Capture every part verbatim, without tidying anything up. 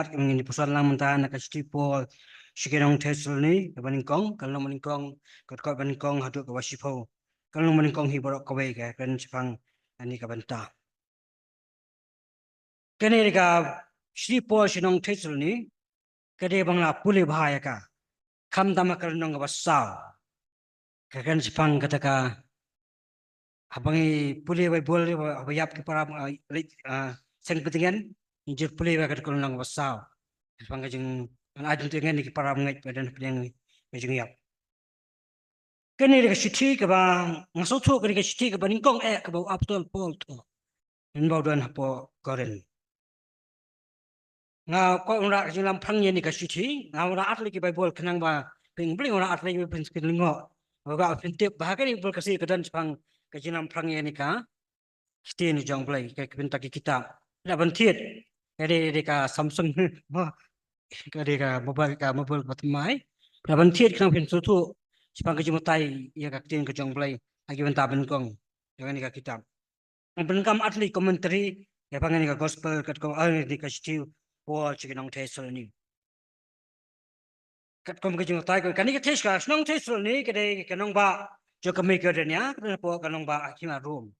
Ngin ïa pyrshang lang mynta na ka shithi Paul sha ki nong Thessaloni kaba nyngkong, ka lynnong ba nyngkong, ka dkhot ba nyngkong haduh kaba shiphew. Ka lynnong ba nyngkong hi baroh kawei ka kren shaphang kane ka bynta. Kane ka shithi Paul sha ki nong Thessaloni, ka dei ba nga la pule bha ïa ka. Khamtam ha ka lynnong kaba saw. Ka kren shaphang kata ka, haba ngi pule Baibl, haba ïap ki para, ah, leit, ah, seng pyntheiñ, ngi ju pule bha kata ka lynnong kaba saw. Shaphang ka jing, ngan ai jingthoh ïa ngi ki para bangeit ba don hapdeng ka jingïap. Kane ka shithi kaba, nga sngewthuh kane ka shithi kaba nyngkong eh kaba u Apostol Paul u thoh. Hynrei ba u don hapoh Korinth. Nga kwah wanrah ka jinglamphrang ïa kane ka shithi, nga wanrah ar tylli ki Baibl khnang ba phin, phin wanrah ar tylli ba phin sngewthuh lyngngoh. Ba phin tip ba ha kane ka Baibl ka shi ka don shaphang ka jinglamphrang ïa kane ka ktien jong U Blei, ka, ka bynta ki kitab. Lada ban thied, ka dei, dei ka Samsung, mo, ka dei ka mobile, ka mobile ba thymmai. Lada ban thied khnang phin sngewthuh shaphang ka jingbatai ïa ka ktien ka jong U Blei ha ki bynta ba nyngkong jong kane ka kitab. Ngan pyndonkam ar tylli ki commentary ïa kane ka gospel katkum, ah, kane ka shithi Paul sha ki nong Thessaloni. Katkum ka jingbatai, kane ka Thes-, ka shnong Thessaloni ka dei ka nongbah jong ka Makedonia, ka don hapoh ka nongbah ha ka hima Rom.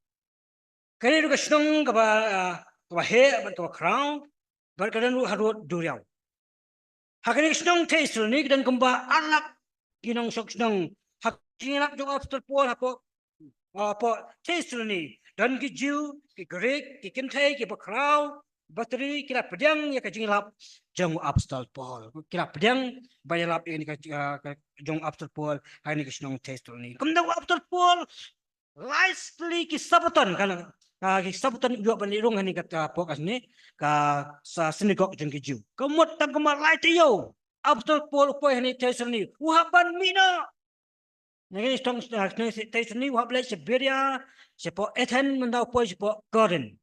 Ka dei ruh ka shnong kaba, ah, kaba heh bad kaba khraw, bad ka don ruh harud duriaw. Ha kane ka shnong Thessaloni ka don kumba ar lak ki nongshong shnong. Ha ka jingïalap jong u Apostol Paul hapoh, ah, hapoh Thessaloni, don ki Jiw, ki Grik, ki kynthei, ki bakhraw, batri, ki la pdiang ïa ka jingïalap jong u Apostol Paul. Ki la pdiang ban ïalap ïa ka, ah, ka jong u Apostol Paul ha kane ka shnong Thessaloni. Kumta u Apostol Paul lai tylli ki Sabbaton, kan, ah, ki Sabbaton u ïoh ban leit rung ha kane ka, ah, hapoh kane ka, ah, synagogue jong ki Jiw. Ka mut tang kumba lai taïew u Apostol Paul u poi ha kane Thessaloni, u hap ban mih noh. Na kane shnong, ah, shnong Thessaloni u hap leit sha Beria, shapoh Athens, mynta u poi shapoh Korinth.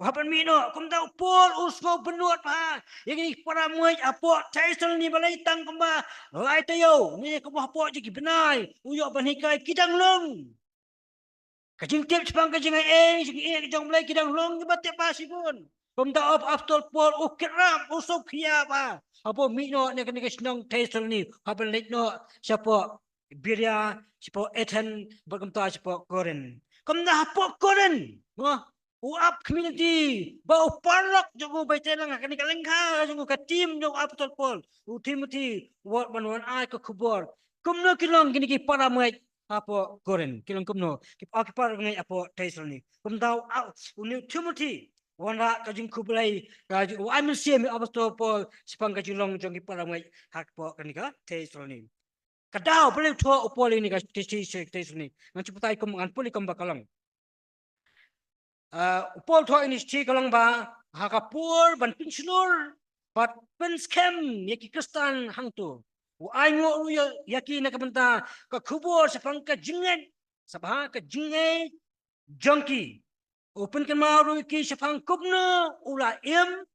U hap ban mih noh, kumta u Paul u sngew bynnud bha ïa kine ki para bangeit hapoh Thessaloni ba leit tang kumba lai taïew, ne kumba hapoh jong ki bnai, u ïoh ban hikai ki dang long. Ka jingtip shaphang ka jingaiei, jingaiei ka jong U Blei ki dang long kiba tip bha shibun. Kumta u Apostol Paul u kit rap, u sngewkhia bha haba u mih noh na kane ka shnong Thessaloni, hap ban leit noh shapoh Beria, shapoh Athens, bad kumta shapoh Korinth. Kumta hapoh Korinth, mo, u ap community, bad u paralok jong u ba ïatrei lang ha kane ka lyngkha jong u, ka team jong u Apostol Paul, u Timothy, u wan ban wan ai ka khubor kumno ki long kine ki para bangeit hapoh Korinth, ki long kumno ki, ah, ki para bangeit hapoh Thessaloni. Kumta u, ah, une u Timothy u wanrah ka jingkhublei, ka jing, u ai mynsiem ïa u Apostol Paul shaphang ka jinglong jong ki para bangeit hapoh kane ka Thessaloni. Ka daw ba u thoh u Paul ïa kane ka shithi sha ki Thessaloni, ngan shu batai kum, ngan pule kumba ka long. Ah, u Paul u thoh ïa kane ka shithi ka long ba ha ka por ban pynshlur bad pynskhem ïa ki Khristan hangto, u ainguh ruh ïa, ïa ki na ka bynta ka khubor shaphang ka jingngeit, shaphang ka jingngeit jong ki. U pynkynmaw ruh ïa ki shaphang kumno u la im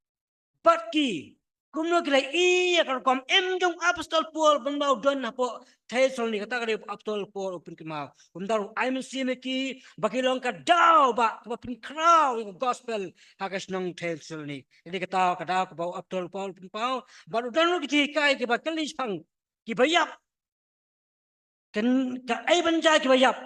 bad ki, kumno ki la ïohi ïa ka rukom im jong u Apostol Paul ban ba u don hapoh Thessaloni. Kata ka dei u Apostol Paul u pynkynmaw. Kumta ruh u ai mynsiem ïa ki ba ki long ka daw ba, kaba pynkhraw ïa ka gospel ha ka shnong Thessaloni. Ka dei kata ka daw kaba u Apostol Paul u pynpaw. Bad u don ruh ki jinghikai kiba kylli shaphang kiba ïap, kan, kaei ban jia kiba ïap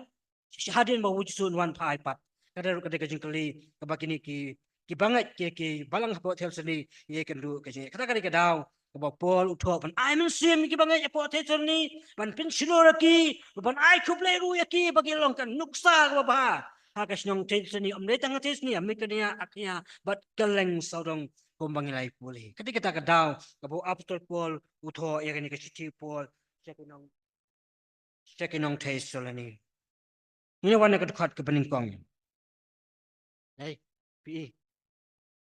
hadien ba U Jisu un wan phai pat? Ka dei ruh, ka dei ka jingkylli kaba kine ki, ki bangeit, ki, ki balang hapoh Thessaloni ïa kynduh ka jingngeit. Kata ka dei ka daw kaba u Paul u thoh ban ai mynsiem ïa ki bangeit hapoh Thessaloni, ban pynshlur ïa ki, ban ai khublei ruh ïa ki ba ki long ka nuksa kaba bha ha ka shnong Thessaloni, ym dei tang ha Thessaloni, ha Makedonia, Akaia bad kylleng sawdong kumba ngi la ïa pule. Ka dei kata ka daw kaba u Apostol Paul u thoh ïa kane ka shithi u Paul sha ki nong, sha ki nong Thessaloni. Ngin ïa wan na ka dkhot kaba nyngkong. Hei, phi i.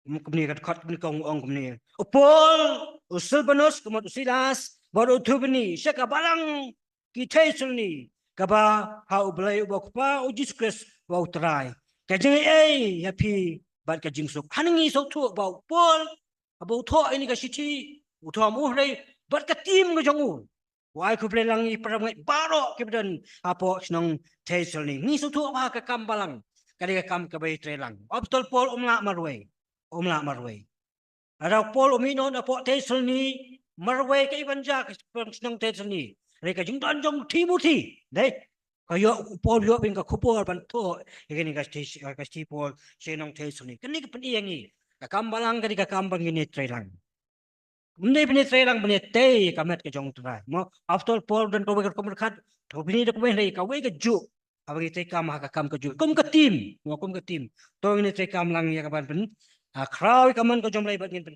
Kum, kumne ka dkhot kaba nyngkong u ong kumne. U Paul, u Silbanus, ka mut u Silas, bad u Timothy, sha ka balang ki Thessaloni, kaba ha U Blei uba U Kpa, U Jisu Khrist uba U Trai. Ka jingaiei ïa phi bad ka jingsuk. Hangne ngi sngewthuh ba u Paul, haba u thoh ïa kane ka shithi, u thoh mo hynrei bad ka team ka jong u. U ai khublei lang ïa ki para bangeit baroh kiba don hapoh shnong Thessaloni. Ngi sngewthuh ba ka kam balang ka dei ka kam kaba ïatrei lang. U Apostol Paul um lah marwei. Um lah marwei. Lada u Paul u mih noh na pdeng Thessaloni, marwei ka evangelist ka shnong Thessaloni. Re ka jingdon jong u Timothy. Dei. Ka ïoh u Paul ïoh bad ka khubor ban thoh ïa kane ka shithi, ka shithi Paul sha ki nong Thessaloni. Kane ka pyni ïa ngi. Ka kam balang ka dei ka kam ba ngin ïa trei lang. Ym dei ban ïa trei lang ban ïa tei ka met ka jong u Trai. Mo, Apostol Paul don kawei ka rukom ryngkat, to bini da kawei, hynrei kawei ka juk. Haba ngi trei kam ha ka kam ka jong, kum ka team, mo, kum ka team. To ngin trei kam lang ïa ka ban pyn, ah, khraw ïa ka mon ka jong U Blei bad ngin pyn,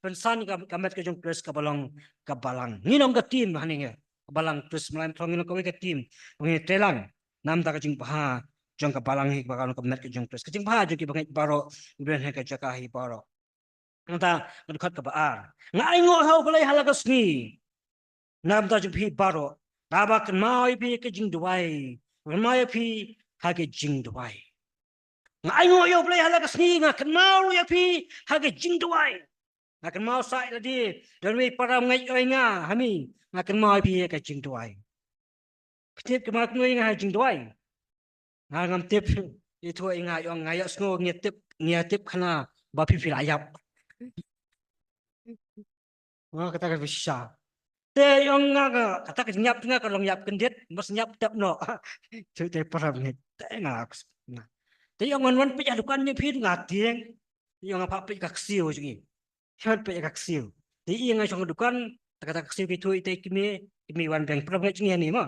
pynsan ka, ka met ka jong Khrist kaba long ka balang. Ngi long ka team hangne, ka balang Khrist, mlai thong ngi long kawei ka team. Ngin trei lang namar ka jingbha jong ka balang hi, ba ka long ka met ka jong Khrist. Ka jingbha jong kiba ngeit baroh, kiba don ha ka jaka hi baroh. Nangta ka dkhot kaba ar. Nga ainguh ha U Blei ha la ka sngi namar jong phi baroh, naba kynmaw ïa phi ha ka jingduwai. Kynmaw ïa phi ha ka jingduwai. Nga ainguh ïa U Blei ha la ka sngi, nga kynmaw ïa phi ha ka jingduwai. Nga kynmaw sa ïa lade, don wei para ngeit ïa nga ha mi, nga kynmaw ïa phi ha ka jingduwai. Phi tip kynmaw kynmaw ïa nga ha jingduwai. Nga ngam tip. Ïa tu ïa nga, ïa nga ïa sngew ngi tip, ngi tip khana ba phi phi la ïap. Nga kata ka pisa. Te ïa nga ka, kata ka jingïap nga ka long ïap kyndit, mas ïap tep noh. Tu te param ngi. Te nga. Te ïa nga wan peit ha dukan ïa phi nga tieng. Ïa nga pha peit ka ksiew jong ngi. Ïa nga peit ka ksiew. Te ïa nga shong dukan, ta kata ka ksiew ki tu te ki me, ki me wan beng param ngi jong ngi ni ma.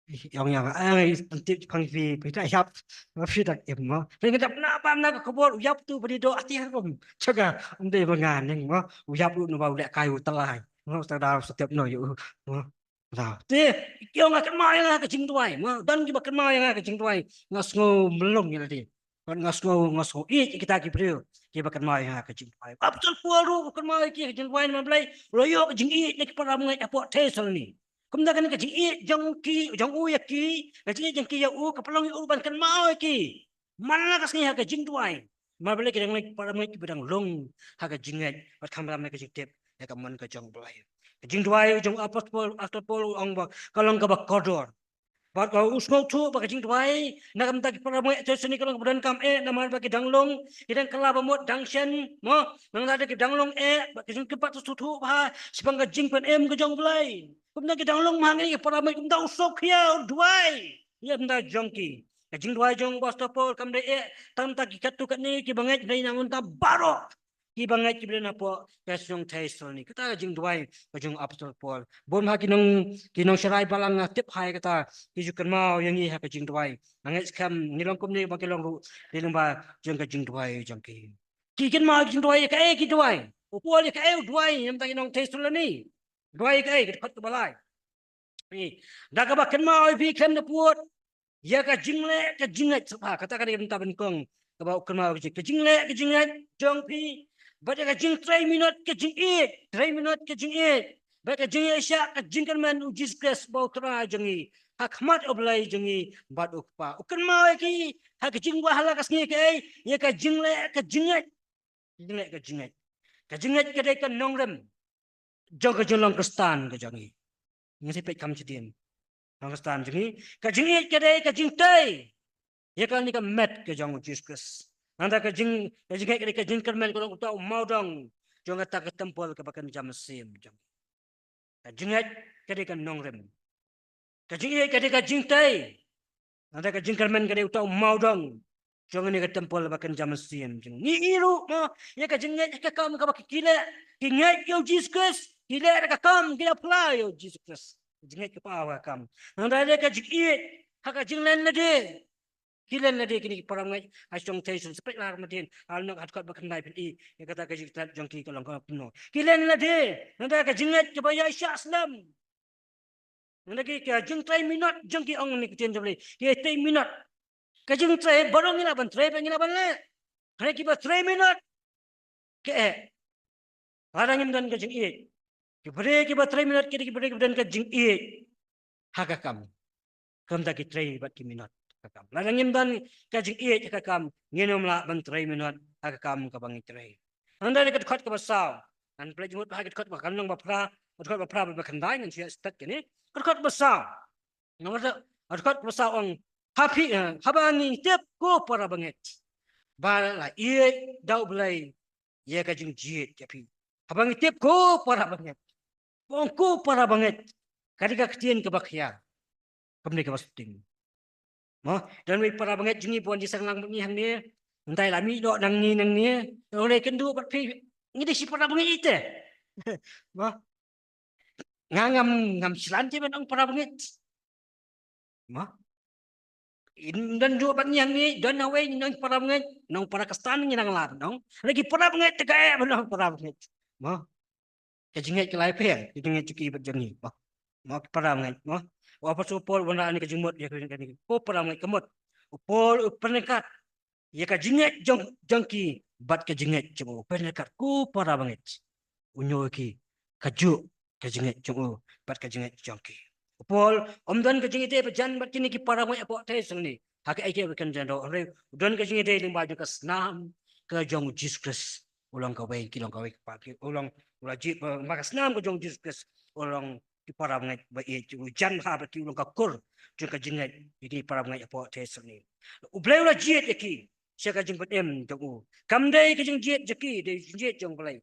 Ïong ïong, ai, tip pang phi, phi ta ïap, ma phi ta im ma. Phi ngi tap na bam na ka khubor, u ïap tu bani do ati harum. Chaga, um dei ba nga ning ma, u ïap u nu ba u leh kai u talai. Ma ta da sa tip no yu, ma. Ra. Te, ïong nga kynmaw ïa nga ka jingduwai, ma. Don kiba kynmaw ïa nga ka jingduwai, nga sngew mlung ïa lade. Nga sngew, nga sngew ïeit ïa kita ki briew kiba kynmaw ïa nga ka jingduwai. Apostol Paul ruh u kynmaw ïa ki ka jingduwai namar Blei u la ïoh ka jingïeit na ki para bangeit hapoh Thessaloni. Kumta kane ka jingïeit jong ki, jong u ïa ki, ka jingïeit jong ki ïa u, ka pynlong ïa u ban kynmaw ïa ki man la ka sngi ha ka jingduwai. Namar Blei ki dang leit para bangeit kiba dang lung ha ka jingngeit bad kham ram na ka jingtip ïa ka mon ka jong Blei. Ka jingduwai jong Apostol, Apostol Paul u ong ba ka long kaba kordor. Bad ka u sngewthuh ba ka jingduwai na ka bynta ki para bangeit Thessaloni ka long kaba donkam eh, namar ba ki dang lung, ki dang kylla ba mut dang shen, mo, nangta ki dang lung eh, bad ka jingkyrpad sngewthuh bha shaphang ka jingpynim ka jong U Blei. Kumta ki dang lung ma ngi ki para bangeit, kumta u sngewkhia u duwai ïa ka bynta jong ki. Ka jingduwai jong u Apostol Paul kam dei eh tang na ki katto katne kiba ngeit, hynrei na ka bynta baroh kiba ngeit kiba don hapoh ka shnong Thessaloni. Kata ka jingduwai ka jong u Apostol Paul. Bun ha ki nong, ki nongsharai balang nga tip hai kata, ki ju kynmaw ïa ngi ha ka jingduwai. Nga ngeit skhem ngi long kumne ba ki long ruh, dei lyngba jong ka jingduwai jong ki. Ki kynmaw ka jingduwai ïa kaei ki duwai. U Paul ïa kaei u duwai, namar ki nong Thessaloni. Duwai ïa kaei, ka dkhot kaba lai. Ni, da kaba kynmaw ïa phi khlem da pud ïa ka jingleh ka jingngeit, sngewbha, kata ka dei ka bynta ban kong kaba u kynmaw ïa ka jing, ka jingleh ka jingngeit jong phi, bad ïa ka jingtrei minot ka jingïeit, trei minot ka jingïeit, bad ka jingïaishah ka jingkyrmen U Jisu Khrist ba U Trai jong ngi, ha khmat U Blei jong ngi bad U Kpa. U kynmaw ïa ki ha ka jingduwai ha la ka sngi, kaei, ïa ka jingleh ka jingngeit. Jingleh ka jingngeit. Ka jingngeit ka dei ka nongrim jong ka jinglong Khristan ka jong ngi. Ngi sa peit kham sha dien. Long Khristan jong ngi. Ka jingngeit ka dei ka jingtei ïa kane ka met ka jong U Jisu Khrist. Nangta ka jing, ka jingngeit ka dei ka jingkyrmen, ka long uta u mawdong jong kata ka templ kaba kynja mynsiem jong ngi. Ka jingngeit ka dei ka nongrim. Ka jingïeit ka dei ka jingtei. Nangta ka jingkyrmen ka dei uta u mawdong jong kane ka templ ba kynja mynsiem jong ngi. Ngi ïohi ruh mo ïa ka jingngeit ha ka kam kaba ki leh, ki ngeit ïa U Jisu Khrist, ki leh da ka kam, ki la phla ïa U Jisu Khrist. Ka jingngeit ka paw ha ka kam. Nangta ka dei ka jingïeit ha ka jinglen lade. Ki len lade kine ki para bangeit ha shnong Thessaloni, sa peit la ka mynsiem, ha nong, ha dkhot ba khyndai phin i ïa kata ka jingthrang jong ki ka long kumno. Ki len lade, nangta ka jingngeit kaba ïaishah slem. Nangta ki, ka jingtrei minot jong ki, ong ne ka ktien jong U Blei, ki trei minot. Ka jingtrei baroh ngi lah ban trei, ba ngi lah ban leh. Hynrei kiba trei minot, kaei, lada ngim don ka jingïeit. Ki briew kiba trei minot ki dei ki briew kiba don ka jingïeit ha ka kam. Kumta ki trei bad ki minot ha ka kam. Lada ngim don ka jingïeit ha ka kam, ngin ym lah ban trei minot ha ka kam kaba ngi trei. Nangta ka dkhot kaba saw. Ngan pynleit jingmut bha ka dkhot ba kan long ba phra, ka dkhot ba phra bad ba khyndai, ngan shu ïa stad kane. Ka dkhot ba saw. Ngan, ka dkhot ba saw ong, ha phi, eh, haba ngi tip, ko para bangeit, ba la ïeit da U Blei ïa ka jingjied ïa phi. Haba ngi tip ko para bangeit, ba ong ko para bangeit, ka dei ka ktien kaba khia. Kumne kaba sting. Mo, don wei para bangeit jong ngi ba wan ïaseng lang bad ngi hangne. Ntai la mih noh nangne nangne. Ong lei kynduh bad phi, ngi dei shi para bangeit ite. Mo, nga ngam, ngam shlur te ban ong para bangeit. Mo, don juh bad ngi hangne, don wei nong para bangeit, nong para Khristan ngi nang lad nong. Lagi para bangeit te ka eh ban ong para bangeit. Mo, ka jingngeit ka lai pher, ka jingngeit jong ki bad jong ngi. Mo, mo, ki para bangeit, mo. U Apostol Paul u wanrah ïa kane ka jingmut ïa kane, ko para bangeit, ka mut. U Paul u pynryngkat ïa ka jingngeit jong, jong ki bad ka jingngeit jong u. Pynryngkat ko para bangeit. U ñiew ïa ki kajuh ka jingngeit jong u bad ka jingngeit jong ki. U Paul um don ka jingïadei ba jan bad kine ki para bangeit hapoh Thessaloni. Ha kaei kaei ba kan jan ruh, hynrei u don ka jingïadei lyngba jong ka snam ka jong u Jisu Khrist. U long kawei, ki long kawei, ki pa, ki, u long, u la jied ba, ba ka snam ka jong u Jisu Khrist. U long ki para bangeit ba ïeit, u jan ha ba ki, u long ka kur jong ka jingngeit ïa ki para bangeit hapoh Thessaloni. U Blei u la jied ïa ki sha ka jingpynim jong u. Kam dei ka jingjied jong ki, dei jingjied jong u Blei.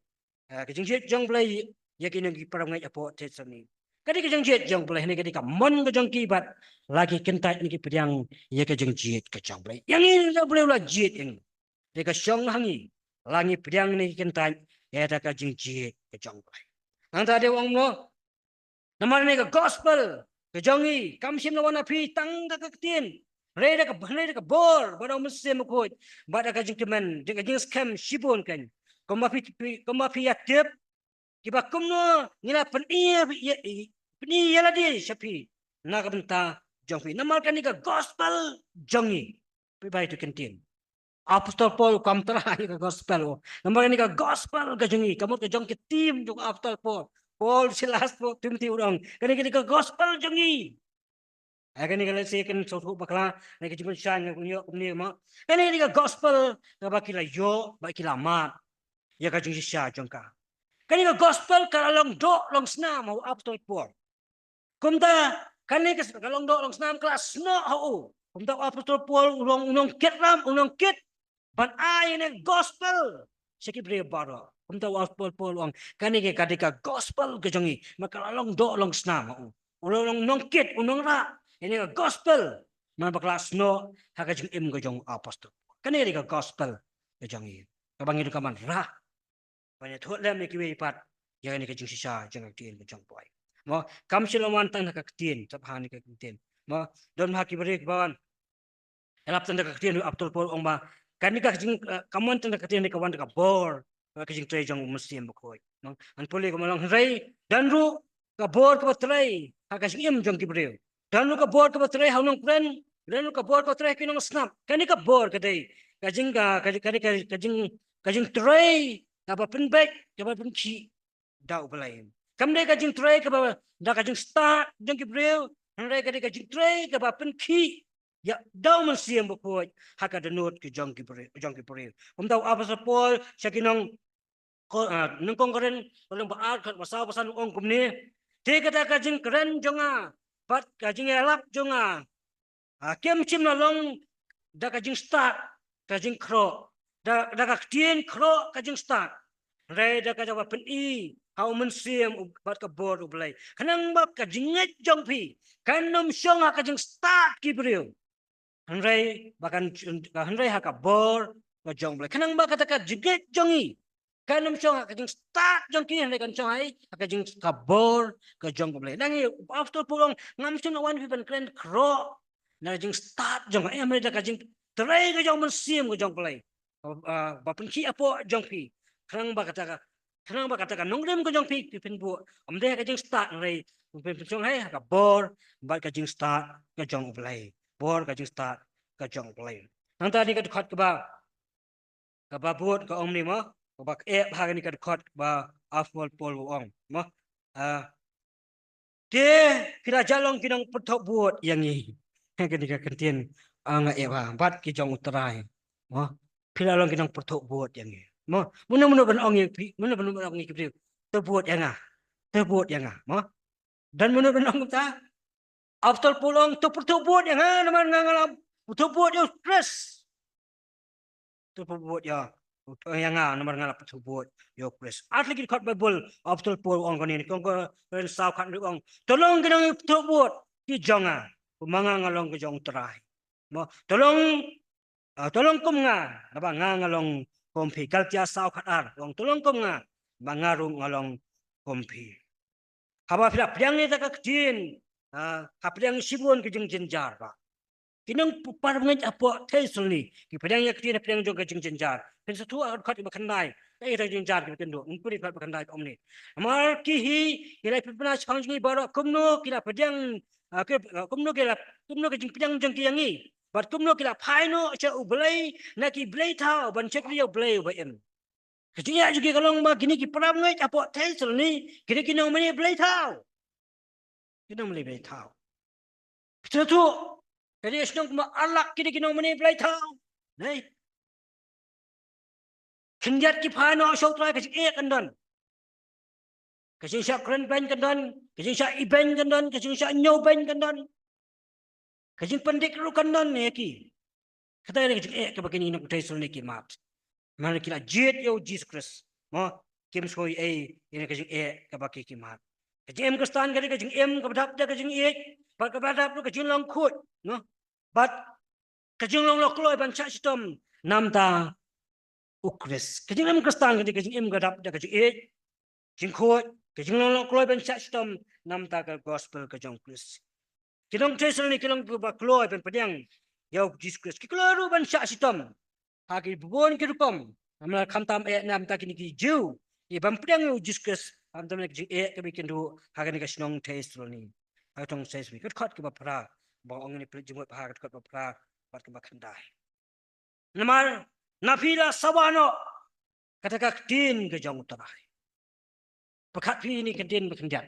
Ah, ka jingjied jong u Blei ïa ki nong ki para bangeit hapoh Thessaloni. Ka dei ka jingjied jong u Blei, ne ka dei ka mon ka jong ki bad la ki kyntait ne ki pdiang ïa ka jingjied ka jong u Blei. Ïa ngi ruh u Blei u la jied ïa ngi. Dei ka shong ha ngi, la ngi pdiang ne ngi kyntait ïa ka jingjied ka jong u Blei. Nangta dei u ong mo, namar kane ka gospel ka jong ngi kam shym la wan ha phi tang da ka ktien, hynrei da ka, hynrei da ka bor bad da u Mynsiem Bakhuid bad da ka jingkmen, da ka jingskhem shibun kein. Kumba phi, phi, kumba phi ïa tip, kiba kumno ngi la pyni, pyni ïa lade sha phi na ka bynta jong phi. Namar kane ka gospel jong ngi. Phi bai tu ktien. Apostol Paul u kam trai ïa ka gospel u. Namar kane ka gospel ka jong ngi, ka mut ka jong ki team jong Apostol Paul. Paul, Silas, Paul, Timothy u ong, kane, kane ka gospel jong ngi. Ai kane ka lehse kan sngewthuh bakla, kane ka jingpynshai nga ïoh kumne mo. Kane, kane ka gospel kaba ki la ïoh, ba ki la mad ïa ka jingshisha jong ka. Kane ka gospel ka la long doh long snam ha u Apostol Paul. Kumta kane ka, ka long doh long snam ka la snoh ha u. Kumta u Apostol Paul u long, u nongkit ram, u nongkit ban ai ïa kane ka gospel sha ki briew baroh. Kumta u Apostol Paul u ong, kane ka, ka dei ka gospel ka jong ngi, namar ka la long doh long snam ha u. U long nongkit, u nongrah ïa kane ka gospel, namar ba ka la snoh ha ka jingim ka jong u Apostol Paul. Kane ka dei ka gospel ka jong ngi, kaba ngi donkam ban rah ban ïathuh lem ïa kiwei pat ïa kane ka jingshisha jong ka ktien ka jong u Blei. Mo, kam shym la wan tang na ka ktien, sngap ha kane ka ktien. Mo, don ha ki briew kiba wan ïalap tang da ka ktien, u Apostol Paul u ong ba kane ka jing, eh, kam wan tang da ka ktien, ka wan da ka bor, ka jingtrei jong u Mynsiem Bakhuid. Mo, ngan pule kumba long, hynrei don ruh ka bor kaba trei ha ka jingim jong ki briew. Don ruh ka bor kaba trei ha u nongkren, don ruh ka bor kaba trei ha ki nongsngap. Kane ka bor ka dei ka jing, ka, ka, ka, ka, ka jing, ka jingtrei kaba pynbeit, kaba pynkhih da u Blei. Kam dei ka jingtrei kaba da ka jingstad jong ki briew, hynrei ka dei ka jingtrei kaba pynkhih ïa da u Mynsiem Bakhuid ha ka dohnud ka jong ki briew, jong ki briew. Kumta u Apostol Paul sha ki nong Ko-, ah, Nyngkong Korinth, lynnong ba ar, khat ba saw ba san u ong kumne. Te kata ka jingkren jong nga bad ka jingïalap jong nga, ah, kim shym la long da ka jingstad ka jingkhroh, da, da ka ktien khroh ka jingstad, hynrei da kaba pyni ha u Mynsiem u, bad ka bor u Blei. Khnang ba ka jingngeit jong phi kan ym shong ha ka jingstad ki briew, hynrei ba kan, hynrei ha ka bor ka jong u Blei. Khnang ba kata ka jingngeit jong ngi kan ym shong ha ka jingstad jong ki, hynrei kan shong ha ka jing, ka bor ka jong u Blei. Nang ïa u Apostol Paul u ong, ngam shym la wan phi ban kren khroh na ka jingstad jong nga, hynrei da ka jingtrei ka jong u Mynsiem ka jong u Blei, ah, ba pynkhih hapoh jong phi. Khnang ba kata ka, khnang ba kata ka nongrim ka jong phi, phi pynbud, ym dei ha ka jingstad, hynrei phi pynshong ha ka bor bad ka jingstad ka jong u Blei. Bor ka jingstad ka jong u Blei. Nangta kane ka dkhot kaba, kaba bud ka ong kumne mo, kaba ka ep ha kane ka dkhot kaba Apostol Paul u ong mo. Ah, te phi la ïa long ki nongpyrthuh bud ïa ngi. Kane ka ktien, ah, nga ep ha bad ki jong u Trai. Mo, phi la long ki nongpyrthuh bud ïa ngi. Mo, mano mano ban ong ïa phi, mano mano ban ong ïa ki briew, to bud ïa nga, to bud ïa nga. Mo, don mano ban ong kumta? Apostol Paul u ong, to pyrthuh bud ïa nga, namar nga nga la pyrthuh bud ïa u Khrist. To pyrthuh bud ïa ïa nga namar nga la pynthut bud ïa u Khrist. Ar tylli ki dkhot Baibl, Apostol Paul u ong kane, ha ki Korinth saw khatar u ong, to long ki nongpynthut bud ki jong nga, kumba nga nga long ka jong u Trai. Mo, to long, ah, to long kum nga, naba nga nga long kum phi. Galatia saw khatar u ong, to long kum nga, ba nga ruh nga long kum phi. Haba phi la pdiang ïa kata ka ktien, ah, ha pdiang shibun ka jingjynjar ba. Ki nongpynpaw ngeit hapoh Thessaloni ki pdiang ïa ka ktien ha pdiang jong ka jingjynjar. Phin sngewthuh ha ka dkhot kaba khyndai, ïa ka jingjynjar kiba kin duh. Ngin pule dkhot ba khyndai kumne. Namar ki hi ki la pynpaw shaphang jong ngi baroh kumno ki la pdiang, ah, ki, ah, kumno ki la, kumno ka jingpdiang jong ki ïa ngi, bad kumno ki la phai noh sha U Blei na ki blei thaw ban shakri ïa U Blei uba im. Ka jingeh jong ki ka long ba kine ki parabangeit hapoh Thessaloni kine ki nongmane blei thaw. Ki nongmane blei thaw. Phi sngewthuh, ka dei ka shnong kumba ar lak kine ki nongmane blei thaw. Nei. Khyndiat ki phai noh sha U Trai, ka jingeh kan don. Ka jingshah kren beiñ kan don, ka jingshah ibeiñ kan don, ka jingshah ñiewbeiñ kan don. Ka jingpyndik ruh kan don ïa ki. Kata ka dei ka jingeh kaba kine ki nong Thessaloni ki mad. Namar ki la jied ïa U Jisu Khrist. Mo, kim sngew ei ïa ka jingeh kaba ki ki mad. Ka jingim Khristan ka dei ka jingim kaba dap da ka jingïeit, bad kaba dap da ka jinglong khuid, no? Bad ka jinglong lok kloi ban shah shitom na bynta U Khrist. Ka jingim Khristan ka dei ka jingim kaba dap da ka jingïeit, jingkhuid, ka jinglong lok kloi ban shah shitom na bynta ka gospel ka jong U Khrist. Ki nong Thessaloni ki long kiba kloi ban pdiang ïa U Jisu Khrist. Ki kloi ruh ban shah shitom ha ki bun ki rukom. Namar khamtam eh na bynta kine ki Jiw, ki ban pdiang ïa U Jisu Khrist, khamtam eh na ka jingeh kaba kin duh ha kane ka shnong Thessaloni. Ha ka shnong Thessaloni. Ka dkhot kaba phra, ba ong ne pynleit jingmut ha ka dkhot ba phra bad kaba khyndai. Namar na phi la sawa noh kata ka ktien ka jong U Trai. Pyrkhat phi ïa kane ka ktien ba khyndiat.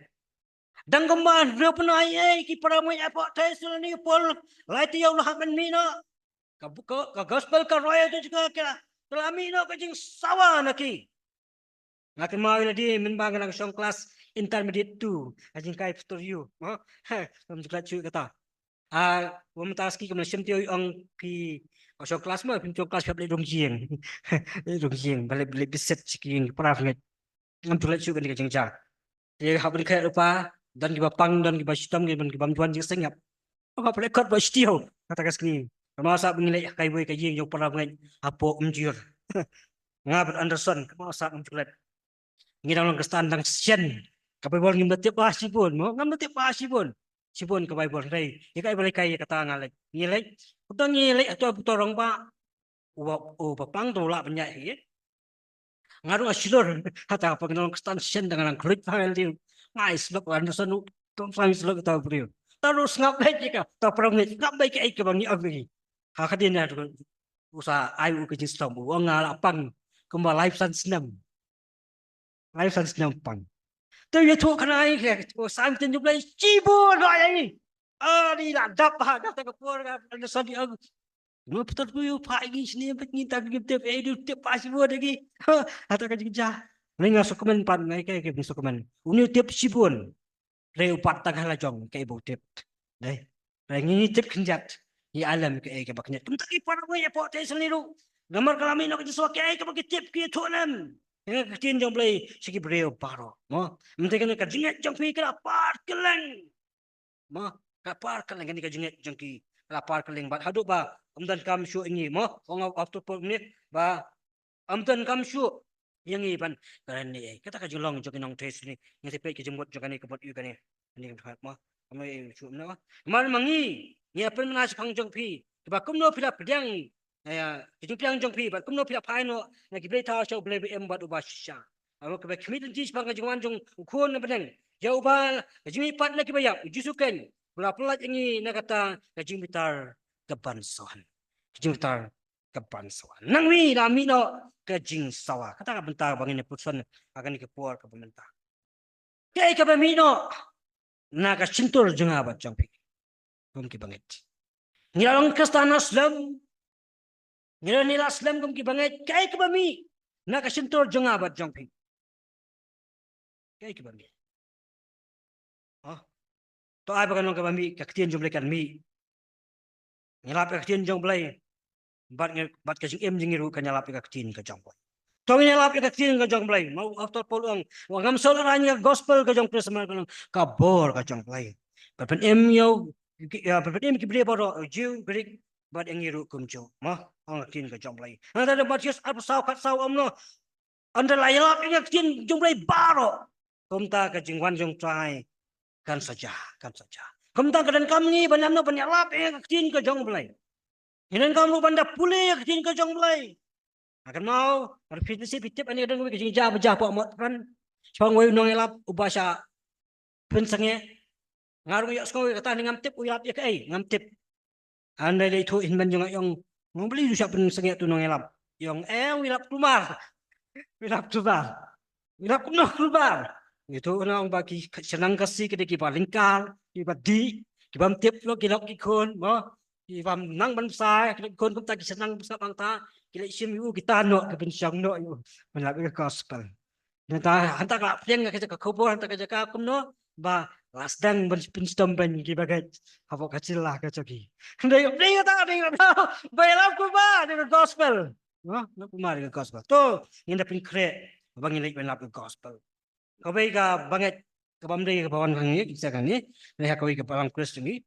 Dang kumba hynriew pynai ei ki parabangeit hapoh Thessaloni, Paul lai taïew la hap ban mih noh. Ka, ka, ka gospel ka roi ïa ka jaka ka, ka la mih noh ka jingsawa na ki. Nga kynmaw ïa lade mynba nga dang shong klas intermediate two, ha jingkai Pastor Yu. Mo? Ngam ju klet shuh kata. Ah, wa mynta sngi kam shim taïew ong phi, oh, shong klas mo, phi shong klas phi hap leit rung ïing. Leit rung ïing, ba leit, leit visit sha ki ïing ki para ngeit. Ngam ju klet shuh kane ka jingjia. Te hap ban khet ruh pa, don kiba pang, don kiba shitom, don kiba ym ju wan jingsngap. Hap leit kot ba shi taïew kata ka sngi. Kumno sah ba ngi leit ha kawei ka ïing jong para ngeit hapoh Umjir. Nga bad Anderson, kumno sah, ngam ju klet. Ngi dang long Khristan dang shen. Ka Baibl ngim da tip ba shibun, mo, ngam da tip ba shibun. Shibun ka Baibl, hynrei ïa kaei ba lei kai ïa kata nga leit. Ngi leit, uta ngi leit, uta, uta rangbah uba, uba pang, uta u lah ban ïaid hi. Nga ruh nga shlur, kata pang, ngi dang long Khristan shen, dang, dang khluit pang, nga ai slok, Anderson ruh, tang pang slok, uta u briew. Uta ruh sngap beit ïa ka, uta u para ngeit sngap beit kaei kaba ngi ong ïa ki. Ha, ka dei na u sa ai u ka jingshlur, u ong nga la pang kumba laiphew san snem. Laiphew san snem pang. Te ïathuh kane ïa ki, u sa ktien jong U Blei shibun ruh ïa ngi. Ah, ngi la dap ha kata ka por ka Anderson, ïa. Mo, pyntat ku ïa u pha ïa ngi shane, bad ngi tang ngim tip, eh, dei tip ba shibun ïa ngi. Ha, kata ka jingjia. Ngi nga sngewkmen pat, ngi kaei kaei ngi sngewkmen. Une u tip shibun. Hynrei u pat tang ha la jong kaei ba u tip. Dei. Hynrei ngi ngi tip khyndiat. Ngi ai lem kaei kaba khyndiat. Kumta ki para ngeit hapoh Thessaloni ruh. Namar ka la mih noh ka jingsawa, kaei kaba ki tip ki ïathuh lem. Ïa ka ktien jong U Blei sha ki briew baroh. Mo. Mynta kane ka jingngeit jong phi ka la par kylleng. Mo. Ka la par kylleng kane ka jingngeit jong ki. Ka la par kylleng bad haduh ba ym donkam shuh ïa ngi. Mo. Ong u Apostol Paul mynne ba ym donkam shuh ïa ngi ban kren ei ei. Kata ka jinglong jong ki nong Thessaloni. Ngi sa peit ka jingmut jong kane ka mut ïa kane. Kane ka mut, mo. Ym ïa shuh, mo. Namar ma ngi ngi ïa pynbna shaphang jong phi, kiba kumno phi la pdiang, eh, ka jingpdiang jong phi, bad kumno phi la phai noh na ki blei thaw sha U Blei ba im bad uba shisha. Aba kiba khmih lynti shaphang ka jingwan jong U Khun na bneng, ïa uba ka jingmihpat na kiba ïap, U Jisu keiñ, u la pyllait ïa ngi na kata ka jingbitar kaban sa wan. Ka jingbitar kaban sa wan. Nang mih la mih noh ka jingsawa. Kata ka bynta ba ngin ïa puson ha kane ka por kaba mynta. Kaei kaba mih noh na ka shyntur jong nga bad jong phi kum ki bangeit. Ngi la long Khristan na slem. Ngi la, ngi la slem kum ki bangeit. Kaei kaba mih na ka shyntur jong nga bad jong phi. Kaei kaba mih. Ha? To ai ba kan long kaba mih, ka ktien jong U Blei kan mih. Ngi lap ïa ka ktien jong U Blei. Bad ngi, bad ka jingim jong ngi ruh kan ïalap ïa ka ktien ka jong U Blei. To ngin ïalap ïa ka ktien ka jong Blei. Ma u Apostol Paul u ong, u ong, ngam sngewthuh ïa ka gospel ka jong Krismas, ka bor ka jong Blei. Ban pynim ïa u, ïa, ban pynim ki briew baroh, Jiw, Grik, bad ïa ngi ruh kumjuh. Ma, ong ka ktien ka jong Blei. Nangta da Mathaios arphew saw khatsaw u ong noh, ynda la ïalap ïa ka ktien jong Blei baroh, kumta ka jingwan jong U Trai kan sa jia, kan sa jia. Kumta ka donkam ngi ban ïam noh, ban ïalap ïa ka ktien ka jong Blei. Ngi donkam ruh ban da pule ïa ka ktien ka jong Blei. Ha kynmaw, ar phi tip, phi tip, ani ka dang wei ka jingjia ba jia hapoh Mawthadrain. Shong wei u nongïalap uba shah pynsangeh. Nga ruh nga ïohsngew ïa kata, ne ngam tip u ïalap ïa kaei, ngam tip. Hynrei lei ithuh hynmen jong nga, i ong, u Blei u shah pynsangeh utu u nongïalap. I ong, eh, u ïalap kulmar. U ïalap kulmar. U ïalap kumno kulmar? Ithuh u ong ba ki shnong Khasi ki dei kiba lyngkar, kiba dih, ki bym tip lok ki lok ki khun, mo. Ki bym nang ban bsa, ki lok ki khun kumta ki shnong bsa bangta, ki leit shim ïa u, kita noh, ki pynshong noh ïa u. Ban ïalap ïa ka gospel. Nangta, hangta ka la pdiang ka, ka khubor, hangta ka jaka kumno, ba la sdang ban pynshitom beiñ kiba ngeit hapoh ka jylla ka jong ki. Hynrei, hynrei kata, hynrei kata, ba ïalap kumba, ïa ka gospel. Noh, ïalap kumba ïa ka gospel. To, ngin da pynkhreh ba ngin leit ban ïalap ïa ka gospel. Kawei kaba ngeit, kabym dei kaba wan ha ngi, ki sa kane, ne ha kawei ka balang Khrist jong ngi.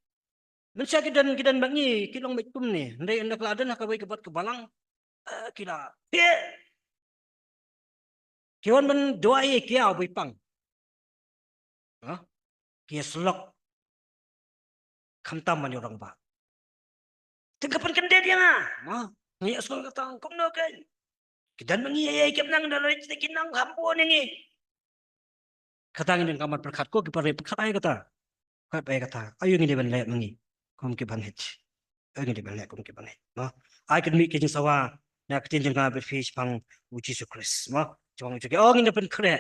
Mynshuwa ki don, ki don bad ngi, ki long beit kumne. Hynrei ynda ki la don ha kawei ka bad ka balang, eh, ki la, eh, ki wan ban duwai ïa ki ïa u bipang. Ha? Ki ïa slok. Khamtam ban ïa u rangbah. Te ka pynkyndit ïa nga. Ha? Nga ïa slok kata kumno kein. Ki don ma ngi ïa, ïa, ki nang da leit ki nang kham bun ïa ngi. Kata ngi donkam ban pyrkhat ko ki para, pyrkhat ai kata. Pyrkhat ai kata. Aïu ngi dei ban leh ma ngi kum ki bangeit. Aïu ngi dei ban leh kum ki bangeit. Mo. Ai kynmaw ki jingsawa na ka ktien jong nga bad phi shaphang u Jisu Khrist. Mo. Shaphang u Jisu Khrist. Oh, ngin da pynkhreh.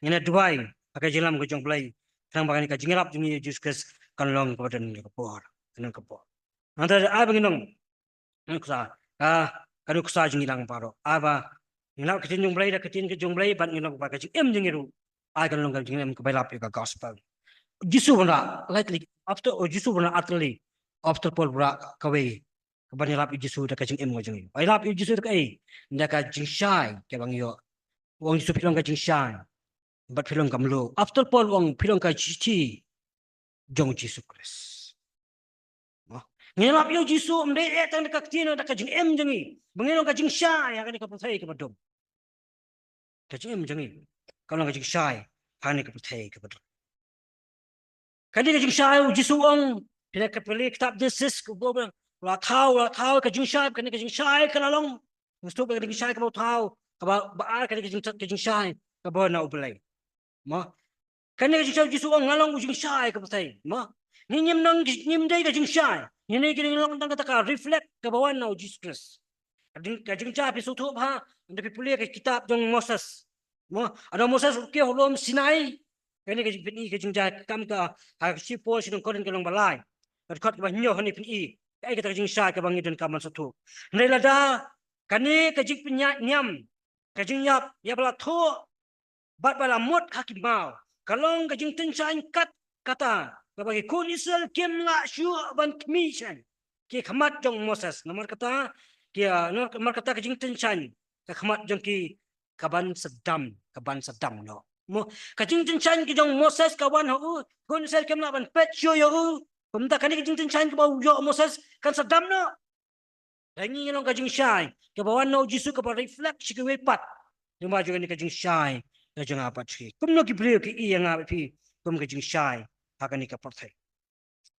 Ngin da duwai ha ka jingïalam ka jong Blei. Khnang ba kane ka jingïarap jong ngi ïa u Jisu Khrist kan long kaba don ka bor. Kan long ka bor. Nangta ai ba ngin long nuksa, ah, ka nuksa jong ngi lang baroh. Ai ba ngin ïalap ka ktien jong Blei, da ka ktien ka jong Blei, bad ngin long ba ka jingim jong ngi ruh. Ai kan long ka jingim kaba ïalap ïa ka gospel. Jisu wanrah, likely, after, oh, Jisu wanrah utterly. After Paul wanrah kawei, kaban ïalap ïa Jisu da ka jingim ka jong ngi. Ïalap ïa Jisu da kaei? Da ka jingshai kaba ngi ïoh. U ong Jisu phi long ka jingshai. Bad phi long ka mluh. After Paul u ong phi long ka shithi jong u Jisu Khrist. Mo. Ngi ïalap ïa u Jisu ym dei eh tang da ka ktien, da ka jingim jong ngi. Ba ngi long ka jingshai ha kane ka pyrthei kaba dum. Ka jingim jong ngi kan long ka jingshai ha kane ka pyrthei kaba dum. Kane ka jingshai u Jisu u ong, phi na ka pule kitab Genesis, ka bor ba la thaw, la thaw ka jingshai, kane ka jingshai ka la long. Ngi sngewthuh ka jingshai kaba thaw, kaba, ba ar kane ka jing, ka jingshai kaba na u Blei. Mo. Kane ka jingshai Jisu u ong nga long u jingshai ka pyrthei. Mo. Ngi ngim nang, ngim dei ka jingshai. Ngi ne ki dei long tang kata ka reflect kaba wan na u Jisu Khrist. Ka jing, ka jingjia phi sngewthuh bha, ynda phi pule ka kitab jong Moses. Mo, ynda u Moses u kiew ha lum Sinai. Kane ka jingpyni ka jingjia kam ka, ha ka shithi Paul sha ki nong Korinth ka lynnong ba lai. Ka dkhot kaba hynñiew hangne pyni. Kaei kata ka jingshai kaba ngi donkam ban sngewthuh. Hynrei lada kane ka jingpynïaid niam, ka jingïap, ïa ba la thoh bad ba la mut ha ki maw, ka long ka jingtyngshaiñ kat kata kaba ki khun Israel kim lah shuh ban khmih shuh ki khmat jong Moses. Namar kata ki, ah, namar kata ka jingtyngshaiñ ka khmat jong ki kaban sa dam, kaban sa dam noh. Mo, ka jingtyngshaiñ ki jong Moses ka wan ha u, khun Israel kim lah ban peit shuh ïa u. Kumta kane ka jingtyngshaiñ kaba ïoh Moses kan sa dam noh. Te ngi ngi long ka jingshai kaba wan na u Jisu kaba reflect sha kiwei pat. Jong ba jong kane ka jingshai ka jong nga bad phi. Kumno ki briew ki ïa nga bad phi kum ka jingshai ha kane ka pyrthei.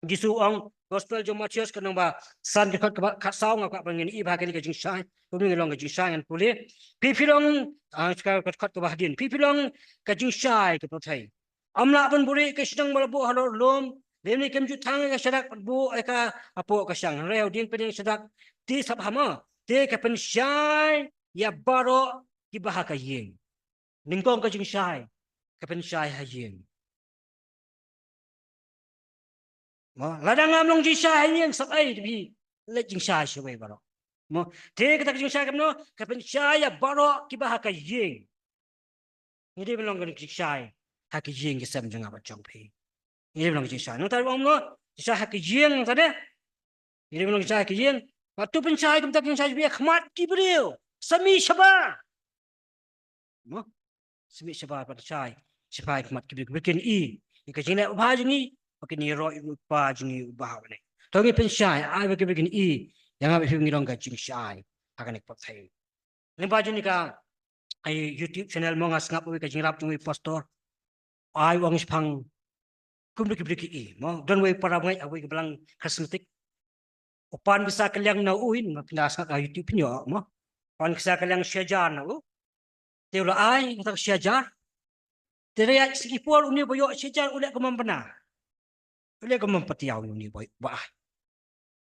Jisu u ong, Gospel jong Mathaios ka lynnong ba san ka dkhot kaba khatsaw, nga kwah ba ngin ïohi ba ha kane ka jingshai kumno ngi long ka jingshai, ngan pule. Phi phi long, ah, ka dkhot kaba hadien. Phi phi long ka jingshai ka pyrthei. Ym lah ban buhrieh ïa ka shnong ba la buh halor lum, lymne kim ju thang ïa ka sharak bad buh ïa ka hapoh ka shang. Hynrei hadien pynïeng sharak te sap ha mo, te ka pynshai ïa baroh kiba ha ka ïing. Nyngkong ka jingshai ka pynshai ha ïing. Mo, lada ngam long jingshai ha ïing, sap ei te phi leit jingshai shawei baroh. Mo, te kata ka jingshai kumno, ka pynshai ïa baroh kiba ha ka ïing. Ngi dei ban long ka jingshai ha ka ïing ka sem jong nga bad jong phi. Ngi dei ban long ka jingshai. Nangta u ong mo, jingshai ha ka ïing nangta de. Ngi dei ban long jingshai ha ka ïing. Bad to pynshai kumta ka jingshai ha khmat ki briew. Sa mih shabar. Mo? Smiej shabar bad shai shaphang khmat ki briew, ki briew kin i ïa ka jingleh babha jong ngi, ba kin ïaroh ïa u Kpa jong ngi uba ha bneng. To ngin pynshai, ai ba ki briew kin i ïa nga bad phi ba ngi long ka jingshai ha kane ka pyrthei. Lyngba jong kane ka, ai, YouTube channel mo, nga sngap uwei ka jingrap jong uwei u pastor. Ai u ong shaphang kumno ki briew ki i mo. Don uwei u parabangeit ha uwei ka balang charismatic. U pan pisa kylliang na u, in ma pynda sngap ha YouTube pynïoh mo. Pan pisa kylliang shi hajar na u. Te u la ai kata ka shi hajar. Te ïa shi ki por une ba ïoh shi hajar u leh kumno ban, u leh kumno ban patiaw ïa une ba, ba ai.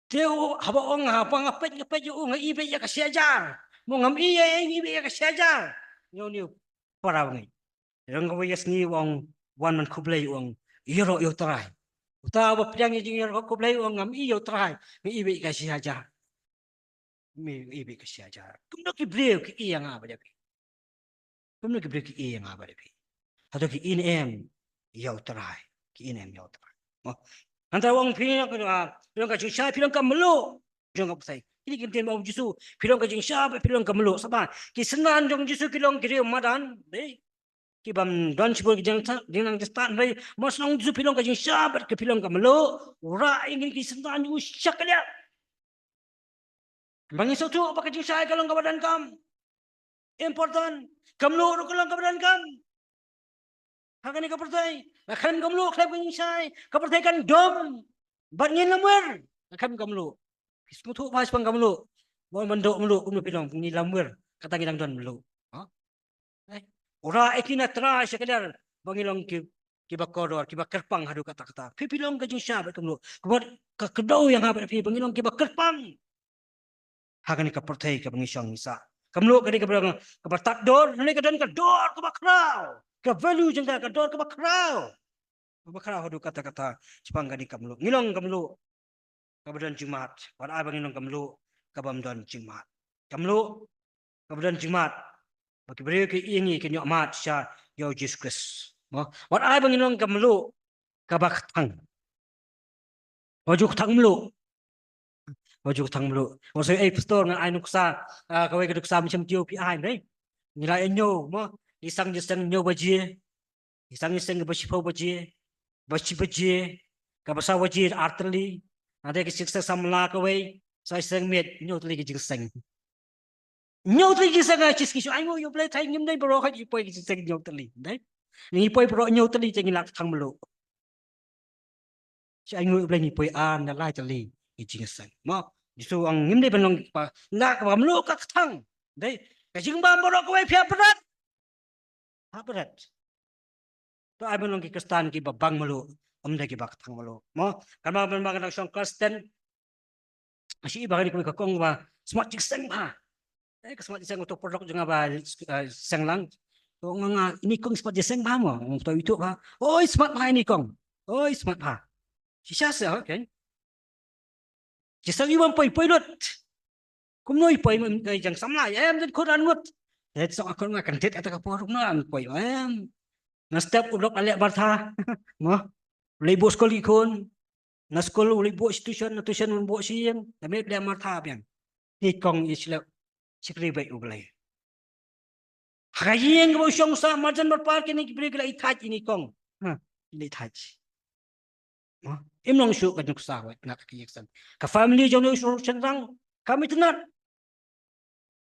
Te u haba ong, haba nga peit, nga peit ïa u, nga i beit ïa ka shi hajar. Mo, ngam i ïa, i beit ïa ka shi hajar. Ïa une u parabangeit. Te ong kawei ka sngi u ong, wan ban khublei, u ong, ïaroh ïa u Trai. Uta uba pdiang ïa ka jingïaroh khublei u ong, ngam i ïa u Trai, nga i beit ïa ka shi hajar. Me i beit ïa ka shi hajar. Kumno ki briew ki i ïa nga bad ïa phi? Kumno ki briew ki i ïa nga bad ïa phi? Hato ki i ne em ïa u Trai? Ki i ne em ïa u Trai? Mo. Hangta u ong phi long ka, ah, phi long ka jingshai, phi long ka mluh jong ka pyrthei. Kine ki ktien ba ong u Jisu, phi long ka jingshai bad phi long ka mluh. Sngewbha, ki synran jong u Jisu ki long ki riew madan, dei. Ki bym don shibun ki jingstad, jingnang jingstad, hynrei mo, u ong u Jisu phi long ka jingshai bad ka, phi long ka mluh. U rah ïa kine ki synran jong u shakaliat. Ba ngin sngewthuh ba ka jingshai ka long kaba donkam. Important. Ka mluh ruh ka long kaba donkam. Ha kane ka pyrthei, la khlem ka mluh, khlem ka jingshai, ka pyrthei kan dum. Bad ngin lamwir la khlem ka mluh. Phi sngewthuh bha shaphang ka mluh. Ba ban duh mluh, kumno phi long, ngi lamwir, kata ngi dang don mluh. Ha? Eh, u rah ïa kine, Trai, shakaliat ba ngi long ki, kiba kordor, kiba kyrpang haduh katta katta. Phi, phi long ka jingshai bad ka mluh. Kumno ka kdew ïa nga bad phi ba ngi long kiba kyrpang ha kane ka pyrthei kaba ngi shong ngi sah. Ka mluh ka dei kaba, kaba tad dur, hynrei ka don ka dor kaba khraw. Ka value jong ka, ka dor kaba khraw. Kaba khraw haduh katta katta shaphang kane ka mluh. Ngi long ka mluh kaba don jingmad. Wat ai ba ngin long ka mluh kabym don jingmad. Ka mluh kaba don jingmad, ba ki briew ki i ïa ngi kin ïoh mad sha ïa u Jisu Khrist. Mo, wat ai ba ngin long ka mluh kaba kthang. Wat ju kthang mluh. Wat ju kthang mluh. Wat ju, eh, pastor, ngan ai nuksa, ah, kawei ka nuksa mynshem tiew phi ai, dei. Ngi la ïoh, mo, ngi sang jingseng hynñiew baje. Ngi sang jingseng kaba shiphew baje, ba shi baje, kaba saw baje ar tylli. Nangta ki jingseng samla kawei, sa jingseng miet, hynñiew tylli ki jingseng. Hynñiew tylli ki jingseng, ah, shi sngi shu ai nguh ïa U Blei, thait ngim dei baroh, hooid, ngi poi ki jingseng hynñiew tylli, dei. Ngi poi baroh hynñiew tylli, te ngi la kthang mluh. Shu ai nguh ïa U Blei, ngi poi ar ne lai tylli ki jingseng. Mo, Jisu u ong ngim dei ban long kaba, la kaba mluh, ka kthang. Dei, ka jingbam baroh kawei phi hap bret. Hap bret. To ai ban long ki Khristan kiba bang mluh, ym dei kiba kthang mluh. Mo, kan ba, kan ba, kan shong Khristan. Shi ba kane ka kong ba smat jingseng bha. Eh, ka smat jingseng, to paralok jong nga ba, eh, seng lang. To nga, nga, ine i kong smat jingseng bha mo. To itu bha. Oi, smat bha ine i kong. Oi, smat bha. Shisha se, okay. Jingseng i bym poi, poi lut. Kumno i poi, em, eh, jong samla, em, jan khun ngut. Eh, song akon nga kan det ata ka por kumno ngan poi, em. Na step u lok ale Martha. Mo. Lei bok skul ki khun. Na skul u leit buh shi tuition, na tuition u buh shi ïing, da mih leh Martha biang. Ine i kong i shlep shakri beit U Blei. Ha ka ïing kaba u shong sah marjan marpar kine ki briew ki la ïeit thait ine i kong. Ha, ki la ïeit thait. Ha, im long shuh ka nuksa wat na ka ïing sah. Ka family jong u shong shynrang kam itynnad.